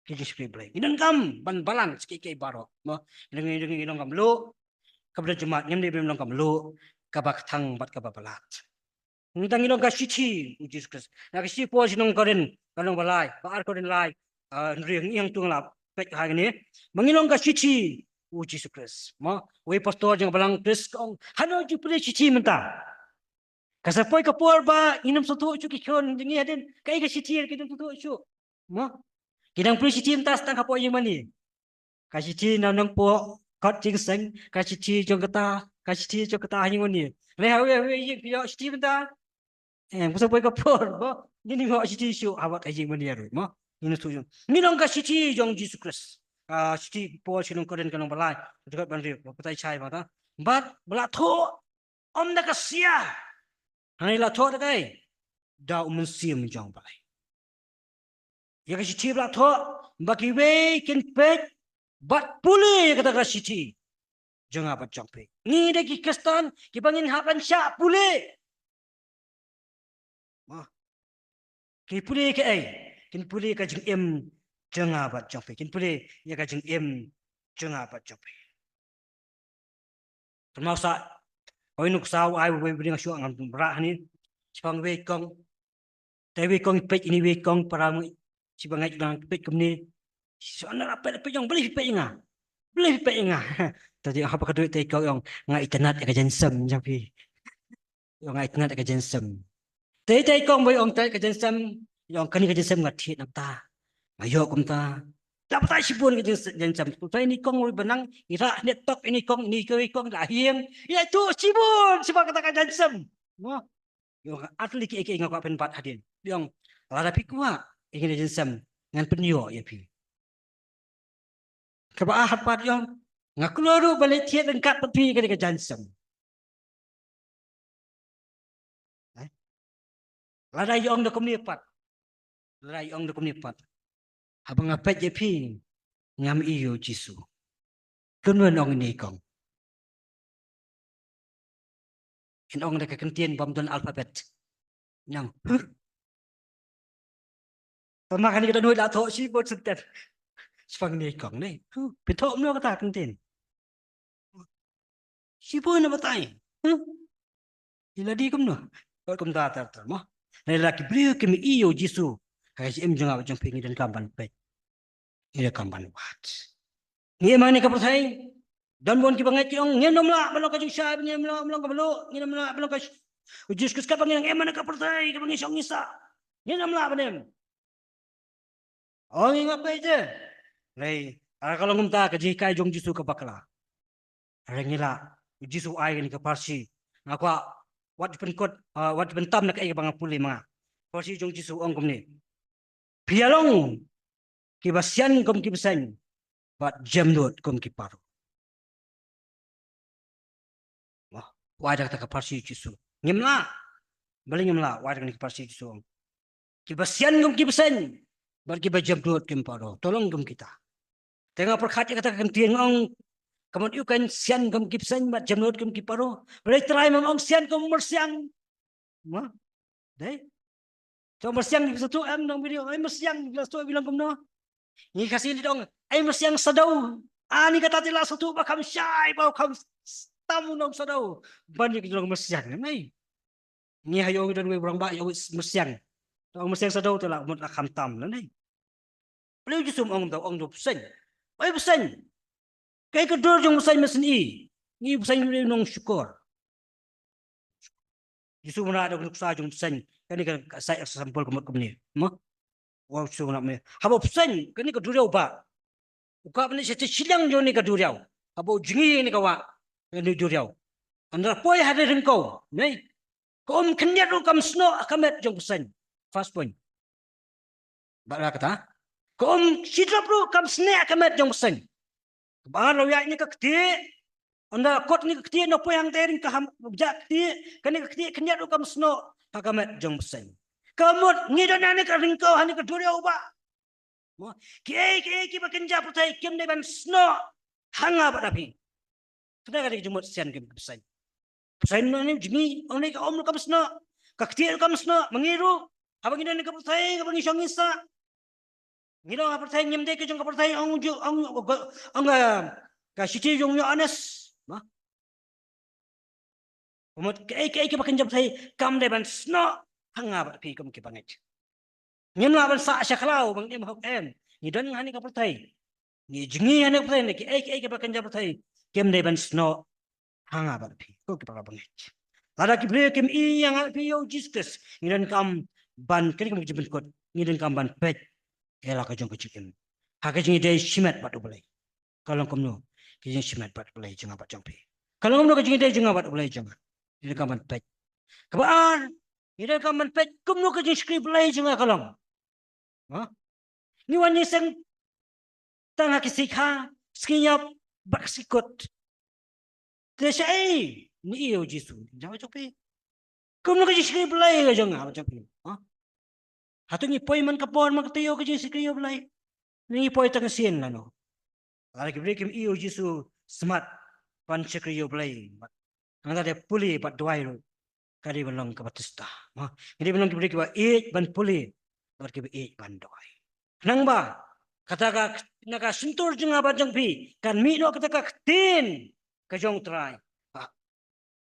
Ki jingshakri Blei. Ngi donkam ban balance kiei kiei baroh. Mo, ngi, ngi, ngi long ka mluh kaba don jingmad, ngim dei ban long ka mluh kaba kthang bad kaba palat. Ngi dang, ngi long ka shithi u Jisu Khrist. Na ka shithi Paul sha ki nong Korinth, ka lynnong ba lai, ba ar Korinth lai, ah, hynriew, ngi hangtu nga la peit ha kane. Ba ngi long ka shithi u Jisu Khrist. Mo, uwei u pastor jong ka balang Khrist ka ong, hano ju pule shithi mynta? Ka sa poi ka por ba ngin ym sngewthuh shuh ki khun jong ngi hadien, kaei ka shithi ki ym sngewthuh shuh. Mo? Ki dang pule shithi mynta sa tang hapoh ïing mane. Ka shithi na Nongpoh, kot jingseng, ka shithi jong kata, ka shithi jong kata ha ïing mane. Hynrei ha uwei uwei ïing phi ïoh shithi mynta? Em, ka sa poi ka por ba ngin ym ïoh shithi shuh ha wad ka ïing mane ruh, mo? Ngin ym sngewthuh shuh. Ngi long ka shithi jong Jisu Khrist. Ka shithi Paul sha ki nong Korinth ka lynnong ba lai, ka dkhot ba hynriew, ba batai shai ba ta. Bad ba la thoh ym da ka sia, hynrei la thoh da kaei? Da u Mynsiem jong U Blei. Ïa ka shithi ba la thoh, ba kiwei kin peit bad pule ïa kata ka shithi jong nga bad jong phi. Ngi dei ki Khristan kiba ngin hap ban shah pule. Mo. Ki pule kaei? Kin pule ka jingim jong nga bad jong phi. Kin pule ïa ka jingim jong nga bad jong phi. Kynmaw sa, oi nuksa u ai wei bring shuwa ngam rah hani. Chipang wei kong. Te wei kong peit ini wei kong para mu. Chiba ngai jong peit kumne. Shuwa na peit peit jong beli peit nga. Beli peit nga. Tadi haba ka duit te kong ong nga itynnad ïa ka jaiñsem jong phi. Ong nga itynnad ïa ka jaiñsem. Te te kong boi ong te ka jaiñsem. Ong kani ka jaiñsem nga thied nangta. Nga ïoh kumta. Da batai shibun ka jaiñsem. Te ini kong boi ba nang ira ne tok ini kong ini kong ira hiang. Ira tu shibun shiba kata ka jaiñsem. Mo. Ong atli ki ki nga kwah pynbat hadien. Ong lada phi kwah ïa ka jaiñsem ngan pynïoh ïa phi. Kaba ar pat ïong nga kloi ruh ban leit thied ryngkat bad phi ïa kane ka jaiñsem. Eh? Lada ïong da kumne pat. Lada ïong da kumne pat. Haba nga peit ïa phi ngam ïoh Jisu. Kumno ong ini kong. In ong da ka kyntien bym don alphabet. Nang. Tama kane ka dohnud la thoh shibun sentence. Shipang ne kong ne. Phi thoh kumno kata ka kyntien. Shibun na batai. Ila di kumno. Kumta tar tar mo. Ne la ki briew kim ïoh Jisu. Ka jingim jong nga jong phi ngi donkam ban peit. Ngi donkam ban wad. Ngi ma ne ka pyrthei. Don bun kiba ngeit ki ong ngin ym lah ban long ka jingshai, ngin ym lah ban long ka balu, ngin ym lah ban long ka sh-, u Jisu Khrist kaba ngi ong em ma ne ka pyrthei kaba ngi shong ngi sah. Ngin ym lah ban em. Ong ngi ngap kai je. Lei, ara ka long kumta ka jinghikai jong Jisu ka bakla. Ara ngi lah, u Jisu ai kane ka pharshi. Nga kwah wat pynkut, ah, wat pyntam na kaei kaba nga pule ma nga. Pharshi jong Jisu ong kumne. Phi ïa long kiba sian kum ki bseiñ bad jemnud kum ki paro. Wah, wai da kata ka pharshi Jisu. Ngim lah. Balei ngim lah, wai da kata ka pharshi Jisu. Kiba sian kum ki bseiñ bad kiba jemnud kum ki paro. To long kum kita. Te nga pyrkhat ïa kata ka kyntien nga ong ka mut ïa u kan sian kum ki bseiñ bad jemnud kum ki paro. Balei Trai ma ong sian kum myrsiang. Mo. Dei. To myrsiang ni satu em nong video. Ai myrsiang ni satu bilang kumno. Ngi Khasi ni dong. Ai myrsiang sadaw. Ani kata te la satu ba kham shai ba kham tam nong sadaw. Ban ni ki dong myrsiang nai. Ngi ha ïoh ngi don wei brang ba ïoh myrsiang. To myrsiang sadaw te la mut la kham tam nai. Balei u Jisu ong da ong da bseiñ. Oi bseiñ. Kaei ka dur jong bseiñ mynsiem i. Ngi bseiñ ngi nongshukor. Jisu mynta da nuksa jong bseiñ. Kane ka sa example ka mut kumne. Mo. Wa Jisu mynta me. Haba bseiñ kane ka duriaw ba. U ka bne sha shiliang jong ne ka duriaw. Haba u jngi ne ka wa. Kane duriaw. Ynda poi ha ri ryngkaw. Ne. Ka um khyndiat ruh kam snoh ha ka met jong bseiñ. First point. Bad la kata. Ka um shidrop ruh kam snoh ha ka met jong bseiñ. Ba la ïaid ne ka kti. Ynda kot ne ka kti na poi hangta ring ka ham ja kti. Kane ka kti khyndiat ruh kam snoh ha ka met jong bseiñ. Ka mut ngi don ha ne ka ryngkaw ha ne ka duriaw ba. Mo, kiei kiei kiba kynja pyrthei kim dei ban snoh ha nga bad ha phi. Kane ka dei ka jingmut sian kum ki bseiñ. Bseiñ nong ne jngi, ong ne ka um ruh kam snoh. Ka kti ruh kam snoh, ma ngi ruh. Haba ngi don ha ka pyrthei, kaba ngi shong ngi sah. Ngi don ha pyrthei ngim dei ka jong ka pyrthei, ong ju, ong, ong, ah, ka shithi jong u Ïoannis. Mo. Ka mut kaei kaei kaba kynja pyrthei kam dei ban snoh ha nga bad phi kum kiba ngeit. Ngim lah ban sah sha khlaw ba ngim hok em. Ngi don ha ne ka pyrthei. Ngi jngi ha ne ka pyrthei ne kaei kaei kaba kynja pyrthei kim dei ban snoh ha nga bad phi kum kiba ngeit. Lada ki briew kim ïa nga phi ïa u Jisu Khrist ngi donkam ban kane ka jingpynkut ngi donkam ban peit ïa la ka jong ka jingim. Ha ka jingïadei shimet bad U Blei. Ka long kumno ka jingshimet bad U Blei jong nga bad jong phi. Ka long kumno ka jingïadei jong nga bad U Blei jong nga. Ngi donkam ban peit. Kaba ar, ngi donkam ban peit kumno ka jingshakri Blei jong nga ka long. Ha? Ngi wan ngi seng tang ha ki sngi kha, sngi ïap, bad ki sngi kut. Te shaei ngi ïoh Jisu jong nga jong phi. Kumno ka jingshakri Blei ka jong nga jong phi. Ha? Hato ngi poi man ka por man ka taïew ka jingshakri ïa U Blei. Ngi poi tang sien lano. Lada ki briew kim ïohi ïa u Jisu smat ban shakri ïa u Blei, nangta da pule bad duwai ruh, ka dei ban long kaba tista. Ngi dei ban long ki briew kiba ïeit ban pule bad kiba ïeit ban duwai. Khnang ba kata ka, na ka shyntur jong nga bad jong phi kan mih noh kata ka ktien ka jong u Trai.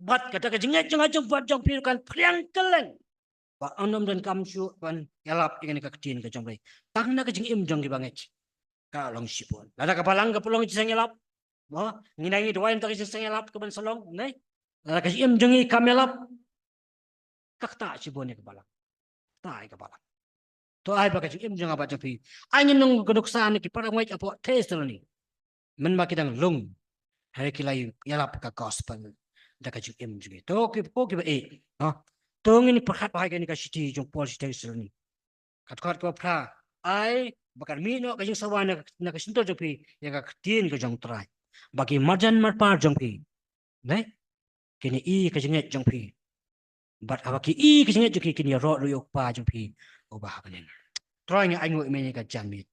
Bad kata ka jingngeit jong nga jong bad jong phi kan phriang kylleng. Ba ngim donkam shuh ban ïalap ïa kane ka ktien ka jong u Blei. Tang na ka jingim jong kiba ngeit ka long shibun. Lada ka balang ka pynlong jingseng ïalap, mo, ngi nang ngi duwai na ka jingseng ïalap ka ban sa long, ne? Lada ka jingim jong ngi kam ïalap, ka ktah shibun ïa ka balang. Ktah ïa ka balang. To ai ba ka jingim jong nga bad jong phi, ai ngin long ka nuksa na ki para ngeit hapoh Thessaloni, mynba ki dang lung, hynrei ki la ïalap ka gospel da ka jingim jong ki. To ki, ko kiba ïeit, ha? To ngin pyrkhat bha ïa kane ka shithi jong u Paul sha ki Thessaloni. Ka dkhot kaba phra, ai ba kan mih noh ka jingsawa na, na ka shyntur jong phi ïa ka ktien ka jong u Trai, ba ki marjan marpa jong phi, ne, kin ïohi ka jingngeit jong phi. Bad haba ki ïohi ka jingngeit jong phi, kin ïaroh ruh ïa u Kpa jong phi uba ha bneng. Trai, ngi ainguh ïa me ïa kane ka janmiet.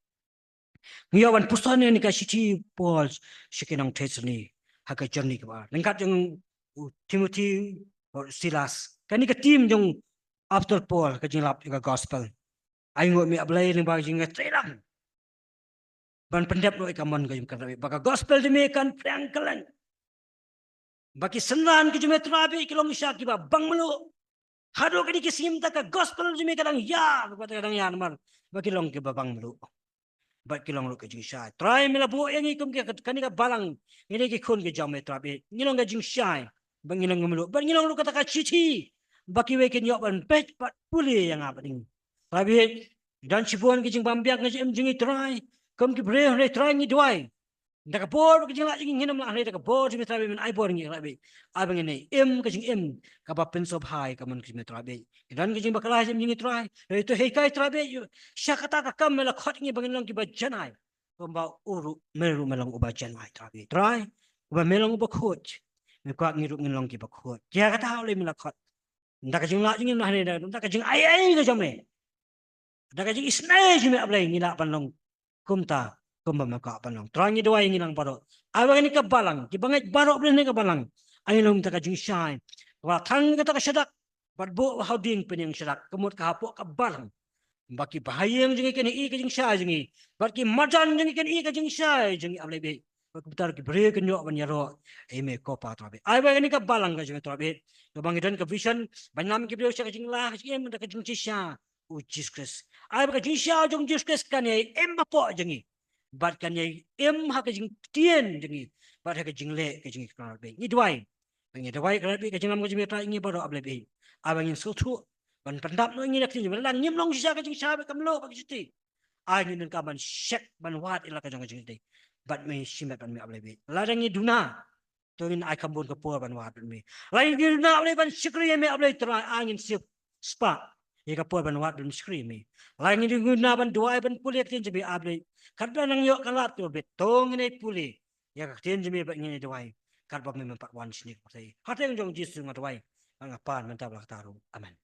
Ngi ïoh ban puson ïa kane ka shithi u Paul sha ki nong Thessaloni ha ka jingïaroh kaba ar. Ryngkat jong u Timothi bad u Silas, kane ka team jong u Apostol Paul ha ka jingïalap ïa ka gospel. Ainguh ïa me, A Blei, lyngba ka jingïatreilang ban pyndep noh ïa ka mon ka jong ka, Trai, ba ka gospel jong me kan phriang kylleng. Ba ki synran ki jong me, Trai, ki long shisha kiba bang mluh. Haduh kine ki sngi mynta ka gospel jong me ka dang ïar, ka dang ïar namar ba ki long kiba bang mluh. Bad ki long ruh ka jingshai. Trai, me la buh ïa ngi kum ki, kane ka balang, ngi dei ki khun ki jong me, Trai. Ngi long ka jingshai, ba ngi long mluh. Bad ngi long ruh kata ka shithi ba kiwei kin ïoh ban peit bad pule ïa nga bad ïa ngi. Trai, don shibun ki jingbymbiang ha ka jingim jong ngi, Trai. Kum ki briew, hynrei Trai, ngi duwai, da ka bor ka jinglah jong ngi ngin ym lah, hynrei da ka bor jong me, Trai, men ai bor ngi, Trai. Ai ba ngin ïoh im ka jingim kaba pynsngewbha ïa ka mon ka jong me, Trai. Ngi don ka jingbakla ha ka jingim jong ngi, Trai. Hynrei to hikai, Trai, sha kata ka kam me la khot ngi ba ngin long kiba janai. Kumba u ruh, me ruh me long uba janai, Trai. Trai, kumba me long uba khuid, me kwah ngi ruh ngin long kiba khuid. Ïa kata, A Blei, me la khot. Da ka jinglah jong ngi, hynrei da ka jingaiei ka jong me, da ka jingisynei jong me, A Blei, ngi lah ban long kumta kumba me kwah ban long. Trai, ngi duwai ïa ngi lang baroh. Ai ba kane ka balang, kiba ngeit baroh, Blei, ha kane ka balang, ai ngi long da ka jingshai, ba tang kata ka shadak, bad buh ha u dieng pynïaid shadak, ka mut ka hapoh ka balang. Ba ki bahaïing jong ngi kin ïohi ka jingshai jong ngi, bad ki marjan jong ngi kin ïohi ka jingshai jong ngi, A Blei. Bad kumta ki briew kin ïoh ban ïaroh ïa me ko Pa, Trai. Ai ba kane ka balang ka jong me, Trai, kaba ngi don ka vision ban ïalam ki briew sha ka jinglah, ka jingim, da ka jingshisha u Jisu Khrist. Ai ba ka jingshisha jong u Jisu Khrist kan ïai im hapoh jong ngi, bad kan ïai im ha ka jingktien jong ngi, bad ha ka jingleh ka jong ngi, Trai. Ngi duwai, ngi duwai, Trai, ka jingim ka jong me, Trai, ngi baroh, A Blei. Ai ba ngin sngewthuh ban pyndap noh ïa ngi da ka ktien jong me. Lada ngim long shisha ka jingshai bad ka mluh bad ka shithi, ai ngin donkam ban check, ban wad ïa la ka jong ka jingshai, bad me shimet bad me, A Blei. Lada ngi duna, to ngin ai kham bun ka por ban wad bad me. Lada ngi duna, A Blei, ban shakri ïa me, A Blei, Trai, ai ngin siew spah ïa ka por ban wad ban shakri ïa me. Lada ngi duna ban duwai, ban pule ïa ka ktien jong me, A Blei, katba nang ïoh ka lad kaba bit, to ngin ïai pule ïa ka ktien jong me bad ngin ïai duwai katba me, me pat wan shane ka pyrthei. Ha ka kyrteng jong u Jisu nga duwai, nga pan mynta bad la katta ruh. Amen.